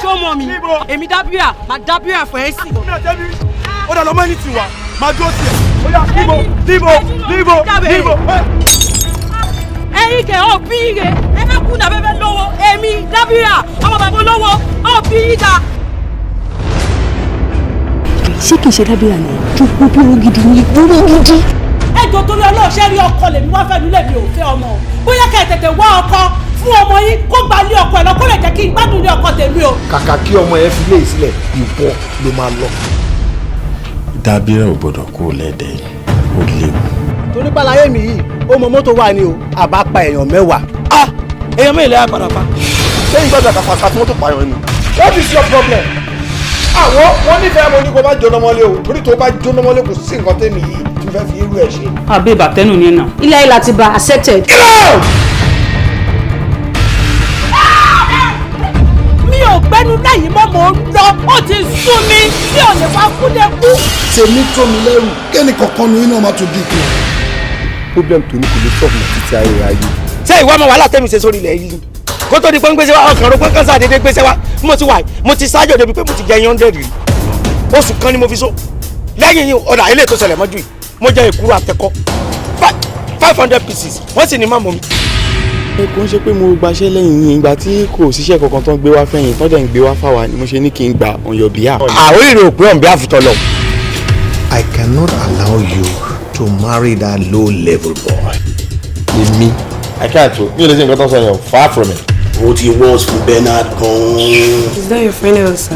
Ṣó mọ mi? Èmi Dábírà, máa dábírà fún ẹ sí. Ó dà lọ́mọ ẹni tí wà máa dúró tiẹ̀. Ó yá, níbo, níbo, níbo, níbo? Ẹ̀yin kẹ ọ bí ire, ẹ fẹ́ kú nàbẹ́ fẹ́ lówó. Èmi Dábírà, ọmọ bàbá olówó, ọ bí yín ta. Ṣé kìí ṣe Dábìrà ni jókòó bí owó gidi ní owó gidi? Ẹ jọ, torí Ọlọ́run, ṣe rí ọkọ lèmi wá fẹ́ nílé, mi ò fẹ́ ọmọ. Bóyá kẹ́ ẹ tètè wá ọkọ fún ọmọ yín, kó gba ilé ọkọ ẹ lọ, kó lè jẹ́ kí n gbádùn ilé ọkọ tèmi o. Kàkà kí ọmọ yẹn fi lé sílẹ̀, ìwọ ló máa lọ. Dábírà ò gbọ́dọ̀ kó lẹ́dẹ̀ yìí, ó léwu. Torí pàlàyé mi yìí, ó mọ mọ́tò wà ní o, àbá pa èèyàn 10. Ah, èèyàn mélòó lẹ́yà padà pa? Ṣé ìgbàgbà kàfàkà tí wọ́n tó pààyàn ni? What is your problem? Àwọn wọn nífẹ̀ẹ́, mo ní kó má jóná mọ́lé o, torí tó bá jóná mọ́lé, kò sí nǹkan tẹ́mi yìí tí mo fẹ́ fi irú ẹ̀ ṣe. Àbí ìbàtẹ́nù ni ẹ̀ náà. Ilé ayé láti bá accepted. Mi ò gbẹ́nu lẹ́yìn mọ́, mò ń lọ, ó ti sú mi, mi ò lè wá kúndé kú. Tèmi tó mi lẹ́rù kẹ́ni kankan nu iná máa tún dínkù. Problem tó ní kò lè solve ní títí ayé ayé. Ṣé ìwọ ọmọ wàhálà tẹ́mi ṣe sórí ilẹ̀ yìí kó tó di pé ń gbéṣẹ́ wá? Ọkàn rò pé kánsá dédé gbéṣẹ́ wá. Mo ti wà, mo ti ṣáájú débi pé mo ti jẹ 100 rí. Oṣù kan ni mo fi so lẹ́yìn yìí. Ọ̀dà ilé tó ṣẹlẹ̀ mọ́jú yìí, mo jẹ èkúrú àtẹkọ́ 500 pieces, wọ́n sì ní má mọ́ mi. Ẹ kò ń ṣe pé mo gbaṣẹ́ lẹ́yìn yín. Ìgbà tí kò síṣẹ́ kankan tó ń gbé wá fẹ́yìn, tó dẹ̀ ń gbé wá fáwa ni mo ṣe ní kí n gbà on your behalf. Àwọn èrò òpin on behalf tọ̀ lọ. I cannot allow you to marry that low level boy. Èmi, I can't o. Mi ò lè ṣe nǹkan tó ń sọ yẹn o, far from it. Ó ti worse fún Bernard gan-an. Is that your friend, Elsa?